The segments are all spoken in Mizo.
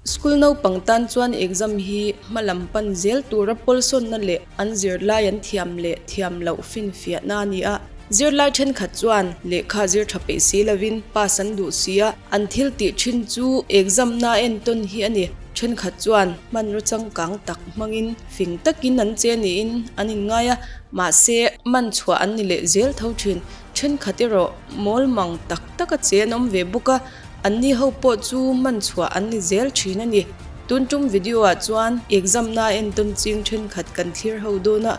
School naupang tan chuan exam hi hma lam pan zel tura pawlsawnna leh an zirlai an thiam leh thiam loh finfiahna a ni a. Zirlai thenkhat chuan lehkha zir tha peih si lovin pass an duh si a, an thil tih thin chu exam na entawn hi a ni. Thenkhat chuan hmanraw changkang tak hmangin fing takin an che niin an inngai a, mahse man chhuah an ni leh zel tho thin. Thenkhat erawh mawl mang tak tak a che an awm ve bawk a. Anni ho pawh chu man chhuah an ni zel thin a ni. Tun tum video ah chuan exam na entawn ching thenkhat kan thlir ho dawn a,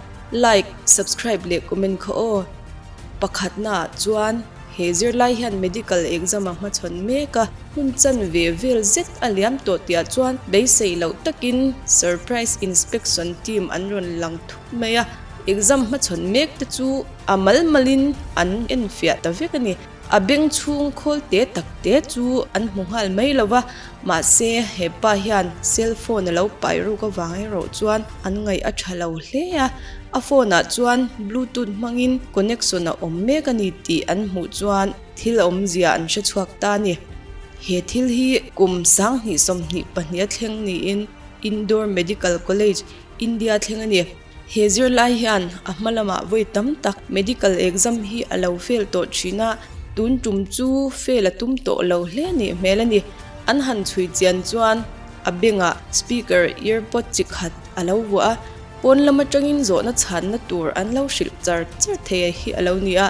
like, subscribe leh comment kha aw. Pakhatna ah chuan he zirlai hian medical exam a hmachhawn mek a, hun chan ve vel zet a liam tawh tih ah chuan beisei loh takin surprise inspection team an rawn lang thut mai a, exam hmachhawn mek te chu a mal malin an enfiah ta vek a ni. A beng chhung khawl te tak te chu an hmu nghal mai lo va, mahse he pa hian cell phone a lo pai ruk avang erawh chuan an ngaih a tha lo hle a. A phone ah chuan bluetooth hmangin connection a awm mek a ni tih an hmuh chuan thil awmzia an hre chhuak ta a ni. He thil hi kum 2022 a thleng niin Indore Medical College, India thleng a ni. He zirlai hian a hma lamah vawi tam tak medical exam hi a lo fail tawh thin a, tun tum chu fail a tum tawh lo hle nih hmel a ni. An han chhui chian chuan a bengah speaker earpod chi khat a lo vuah a, pawn lam atangin zawhna chhanna tur an lo hrilh char char thei a hi a lo ni a.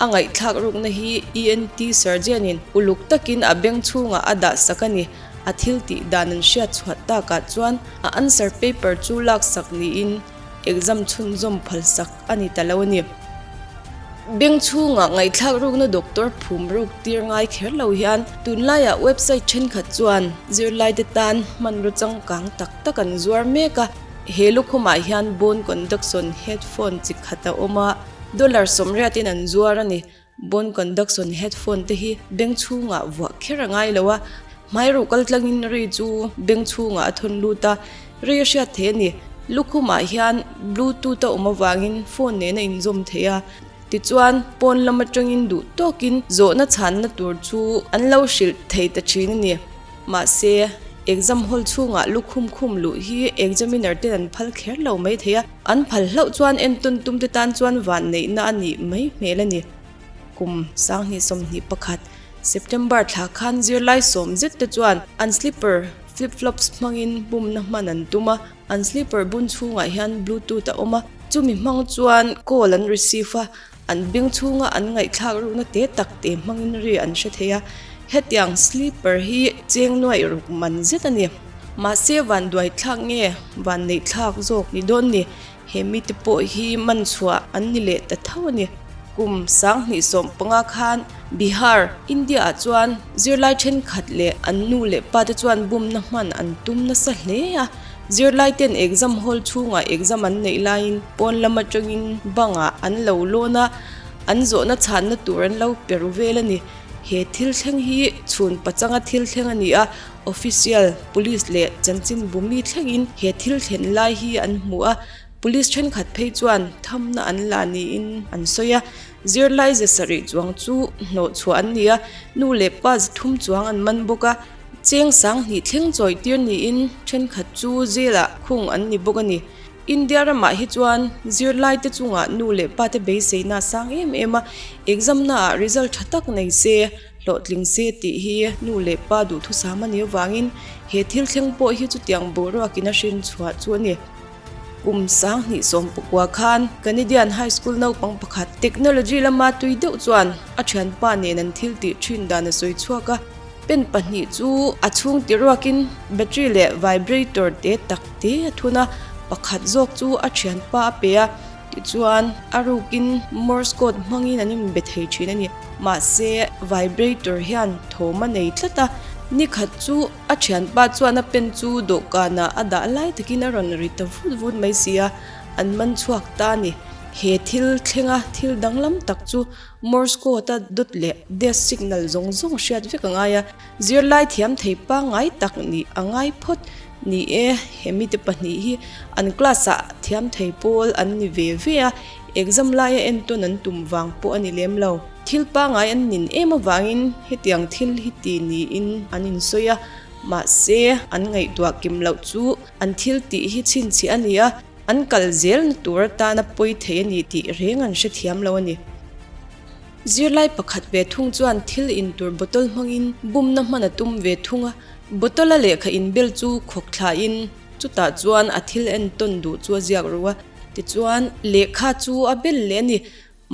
A ngaihthlak rukna hi ENT surgeon in uluk takin a beng chhungah a dah sak a ni. A thil tih dan an hriat chhuah takah chuan a answer paper chu laksak niin exam chhunzawm phalsak a ni ta lo a ni. Beng chhungah ngaihthlak rukna doctor phum ruk tir ngai kher lo hian tunlaiah website thenkhat chuan zirlaite tan hmanraw changkang tak tak an zuar mek a. He lukhumah hian bone conduction headphone chi khat a awm a, dollar 80 in an zuar a ni. Bone conduction headphone te hi beng chhungah vuah kher a ngai lo a, hmai ruh kal tlangin ri chu beng chhungah a thawn lut a, ri a hriat thei a ni. Lukhumah hian bluetooth a awm avangin phone nen a inzawm thei a, tichuan pawn lam atangin duh tawkin zawhna chhanna tur chu an lo hrilh thei ta thin a ni. Mahse, exam hall chhungah lukhum khum luh hi examiner ten an phal kher lo mai thei a. An phal hlauh chuan entawn tumte tan chuan vanneihna a nih mai hmel a ni. Kum 2021, September thla khan zirlai sawm zet te chuan an slipper, flip flops, hmangin bumna hman an tum a, an slipper bun chhungah hian bluetooth a awm a, chumi hmang chuan call an receive a, an beng chhunga an ngaihthlak rukna te tak te hmangin ri an hre thei a, hetiang slipper hi cheng nuaih ruk man zet a ni. Mahse vanduai thlak nge vanneih thlak zawk ni dawn ni, he mite pawh hi man chhuah an ni leh ta tho a ni. Kum 2015 khan Bihar, India ah chuan zirlai thenkhat leh an nu leh pa te chuan bumna hman an tum nasa hle a. Zirlai ten exam hall chhungah exam an neih laiin pawn lam atangin bangah an lo lawn a, an zawhna chhanna tur an lo pe ru vel a ni. He thil thleng hi chhun pachanga thil thleng a ni a, official, police leh chanchin bumi thlengin he thil thlen lai hi an hmu a, police thenkhat phei chuan thamna an la niin an sawi a. Zirlai ze sarih chuang chu hnawh chhuah an ni a, nu leh pa ze thum chuang an man bawk a. Cheng 2000 thleng chawi tir niin thenkhat chu jail-ah khung an ni bawk a ni. India ramah hi chuan zirlai te chungah nu leh pa te beiseina a sang em em a, exam naah result tha tak nei se, hlawhtling se tih hi nu leh pa duhthusam a nih avangin he thil thleng pawh hi chutiang boruakin a hrin chhuah chu a ni. Kum 2019 khan Canadian High School naupang pakhat technology lama tui deuh chuan a thianpa nen an thil tih thin dan a sawi chhuak a. Pen pahnih chu a chhung ti ruakin battery leh vibrator te tak te a thun a, pakhat zawk chu a thianpa a pe a, tichuan a rukin Morse code hmangin an inbe thei thin a ni. Mahse vibrator hian thawm a nei tlat a, nikhat chu a thianpa chuan a pen chu dawhkanah a dah lai takin a rawn ri ta vut vut mai si a, an man chhuak ta a ni. He thil thlenga thil danglam tak chu Morse code a dawt leh death signal zawng zawng hriat vek a ngai a, zirlai thiam thei pangngai tak nih a ngai phawt. Ni e, he mite pahnih hi an class ah thiam thei pawl an ni ve ve a, exam laia entawn an tum vang pawh a ni lem lo. Thil pangngai an nin em avangin hetiang thil hi ti niin an insawi a. Mahse, an ngaihtuah kim loh chu an thil tih hi chhinchhiah a ni a, an kal zelna tur atana pawi thei a ni tih reng an hrethiam lo a ni. Zirlai pakhat ve thung chuan thil intur bottle hmangin bumna hman a tum ve thung a, bottle a lehkha inbel chu khawk thlain chutah chuan a thil entawn duh chu a ziak ru a, tichuan lehkha chu a bel leh a ni.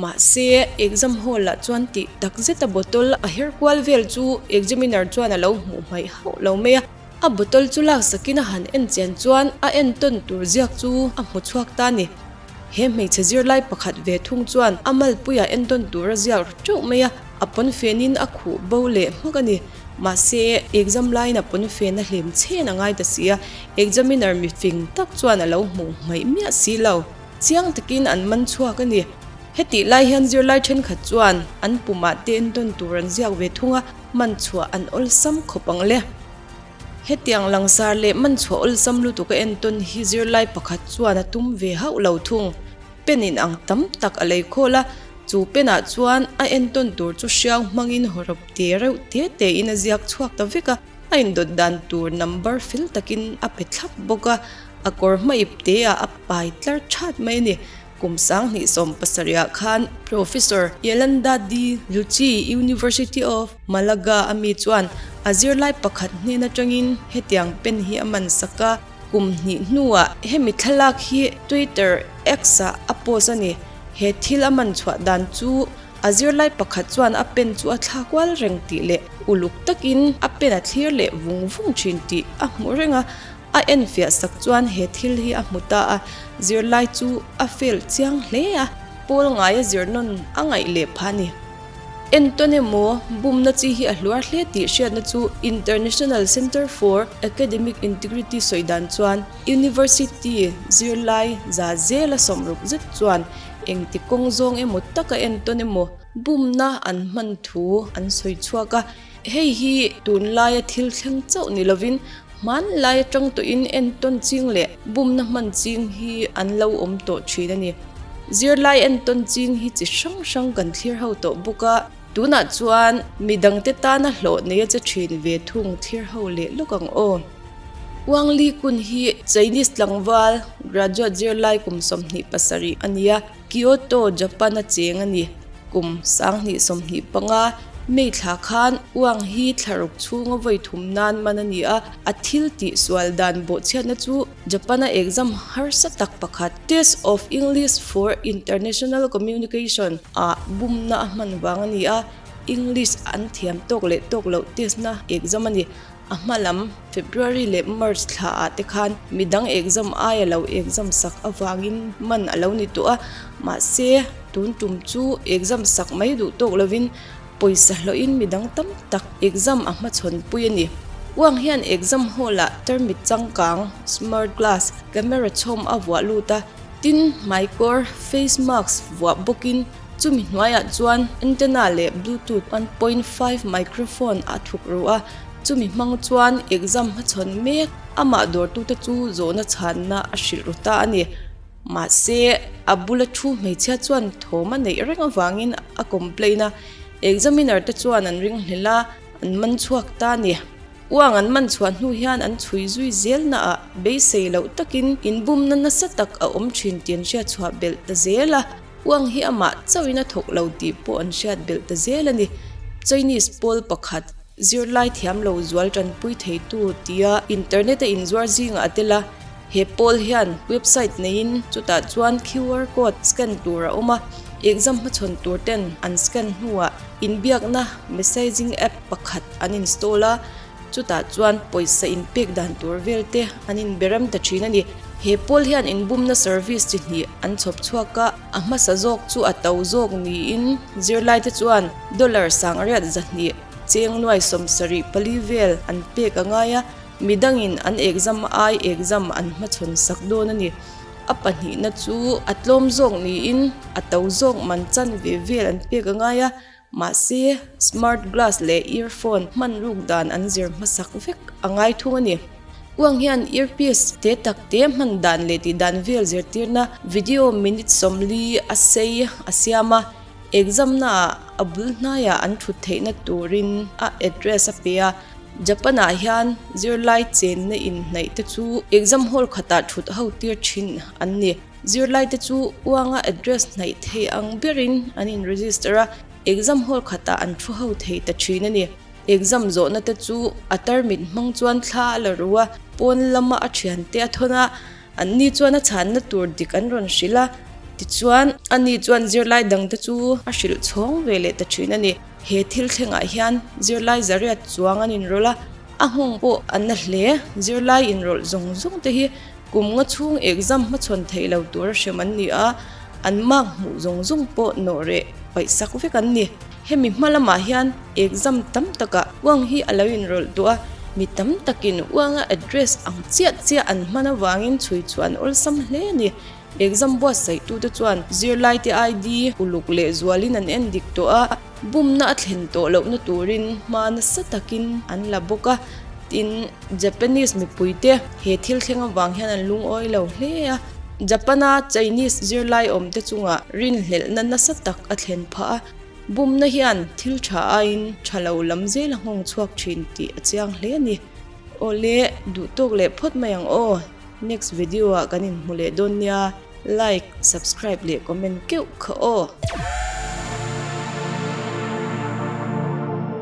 Mahse, exam hall ah chuan tih tak zeta bottle a her kual vel chu examiner chuan a lo hmuh hmaih hauh lo mai a, a bottle chu laksakin a han en chian chuan a entawn tur ziak chu a hmu chhuak ta a ni. He hmeichhe zirlai pakhat ve thung chuan a malpuiah entawn tur a ziak ru teuh mai a, a pawnfenin a khuh bo leh hmak a ni. Mahse, exam laiin a pawnfen a hlem chhen a ngai ta si a, examiner mifing tak chuan a lo hmuh hmaih miah si lo. Chiang takin an man chhuak a ni. Hetih lai hian zirlai thenkhat chuan an pumah te entawn tur an ziak ve thung a, man chhuah an awlsam khawp ang le. Hetiang langsar leh man chhuah awlsam lutuk a entawn hi zirlai pakhat chuan a tum ve hauh lo thung. Pen in ang tam tak a lei khawl a, chu pen ah chuan a entawn tur chu hriau hmangin hawrawp te reuh te te in a ziak chhuak ta vek a, a indawt dan tur number fel takin a pe thlap bawk a, a kawr hma ip te ah a pai tlar that mai a ni. Kum 2017 ah khan Professor Yolanda Di Lucci, University of Malaga a mi chuan a zirlai pakhat hnen atangin hetiang pen hi a man sak a, kum hnih hnuah hemi thlalak hi Twitter X ah a post a ni. He thil a man chhuah dan chu a zirlai pakhat chuan a pen chu a thla kual reng tih leh uluk takin a pen a thlir leh vung vung thin tih a hmu reng a, A enfiah sak chuan he thil hi a hmu ta a, zirlai chu a fail chiang hle a, pawl ngaia zir nawn a ngaih leh phah a ni. Entawn emaw bumna chi hi a hluar hle tih hriatna chu International Centre for Academic Integrity sawi dan chuan University zirlai za zela sawmruk zet chuan engti kawng zawng emaw taka entawn emaw bumna an hman thu an sawi chhuak a, Hei hi tunlaia thil thleng chauh ni lovin hmanlai atang tawhin entawn ching leh bumna hman ching hi an lo awm tawh thin a ni. Zirlai entawn ching hi chi hrang hrang kan thlir ho tawh bawk a, tunah chuan midangte tana hlawh neia che thin ve thung thlir ho leh lawk ang aw. Wang Li Kun hi Chinese tlangval graduate zirlai kum 27 a ni a. Kyoto, Japan a cheng a ni. Kum 2025, May thla khan Wang hi thlaruk chhunga vawi thum nan man a ni a, a thil tih sual dan bawhchhiatna chu Japan-a exam harsa tak pakhat, Test of English for International Communication, ah bumna a hman vang a ni a, English an thiam tawk leh tawk loh test-na exam a ni. A hma lam February leh March thla ah te khan midang exam aia lo exam sak avangin man a lo ni tawh a, mahse tun tum chu exam sak mai duh tawk lovin pawisa hlawhin midang tam tak exam a hmachhawn pui a ni. Uang hian exam hall ah tarmit changkang, smart glass, camera chhawm a vuah lut a, tin hmaikawr, face mask, vuah bawkin chumi hnuaiah chuan antenna leh bluetooth 1.5 microphone a thuk ru a. Chumi hmang chuan exam hmachhawn mek amah dawrtute chu zawhna chhanna a hrilh ru ta a ni. Mahse, a bula thu hmeichhia chuan thawm a neih reng avangin a complain a, examiner te chuan an ringhlel a, an man chhuak ta a ni. Uang an man chhuah hnu hian an chhui zui zel naah beisei loh takin inbumna nasa tak a awm thin tih an hriat chhuah belh ta zel a. Uang hi amah chauhin a thawk lo tih pawh an hriat belh ta zel a ni. Chinese pawl pakhat. Zirlai thiam lo zual tanpui theitu tia internet a inzuar zingah a tel a, he pawl hian website neiin chutah chuan QR code scan tur a awm a, exam hmachhawn tur ten an scan hnuah inbiakna messaging app pakhat an install a, chutah chuan pawisa inpek dan tur vel te an inberem ta thin a ni. He pawl hian inbumna service chi hnih an chhawp chhuak a, a hmasa zawk chu a to zawk niin zirlaite chuan dollar sangriat 200 Cheng nuai 74 vel an pek a ngai a, midangin an exam ai exam an hmachhawn sak dawn a ni. A pahnihna chu a tlawm zawk niin a to zawk man chan ve vel an pek a ngai a, mahse smart glass leh earphone hman ruk dan an zir hmasak vek a ngai thung a ni. Uang hian earpiece te tak te hman dan leh tih dan vel zirtirna video minute 40 a sei a siam a. Exam naah a bul hnaiah an thut theihna turin a address a pe a. Japan-ah hian zirlai chenna inhnaih te chu exam hall khatah thut ho tir thin an ni. Zirlai te chu uanga address hnaih thei ang berin an in register a, exam hall khatah an thu ho thei ta thin a ni. Exam zawhna te chu a tarmit hmang chuan thla a la ru a, pawn lama a thiante a thawn a, Anni chuan a chhanna tur dik an rawn hrilh a, tichuan ani chuan zirlai dangte chu a hrilh chhawng ve leh ta thin a ni. He thil thlengah hian zirlai zariat chuang an inrawlh a, a nghawng pawh a na hle. Zirlai inrawlh zawng zawng te hi kum nga chhung exam hmachhawn theih lo tura hrem an ni a, an mark hmuh zawng zawng pawh nawh reh paihsak vek an ni. Hemi hma lamah hian exam tam takah uang hi a lo inrawlh duh a, mi tam takin uanga address ang chiah chiah an hman avangin chhui chu an awlsam hle a ni. Exam buatsaihtute chuan zirlaite ID uluk leh zualin an en dik tawh a, bumna a thlen tawh lohna turin hma nasa takin an la bawk a, tin Japanese mipuite he thil thleng avang hian an lungawi lo hle a. Japan-a Chinese zirlai awmte chungah rinhlelhna nasa tak a thlen phah a, bumna hian thil tha aiin tha lo lam zel a nghawng chhuak thin tih a chiang hle a ni. Awle, duh tawk leh phawt mai ang aw. Next video ah kan inhmu leh dawn nia, like, subscribe leh comment keuh kha aw.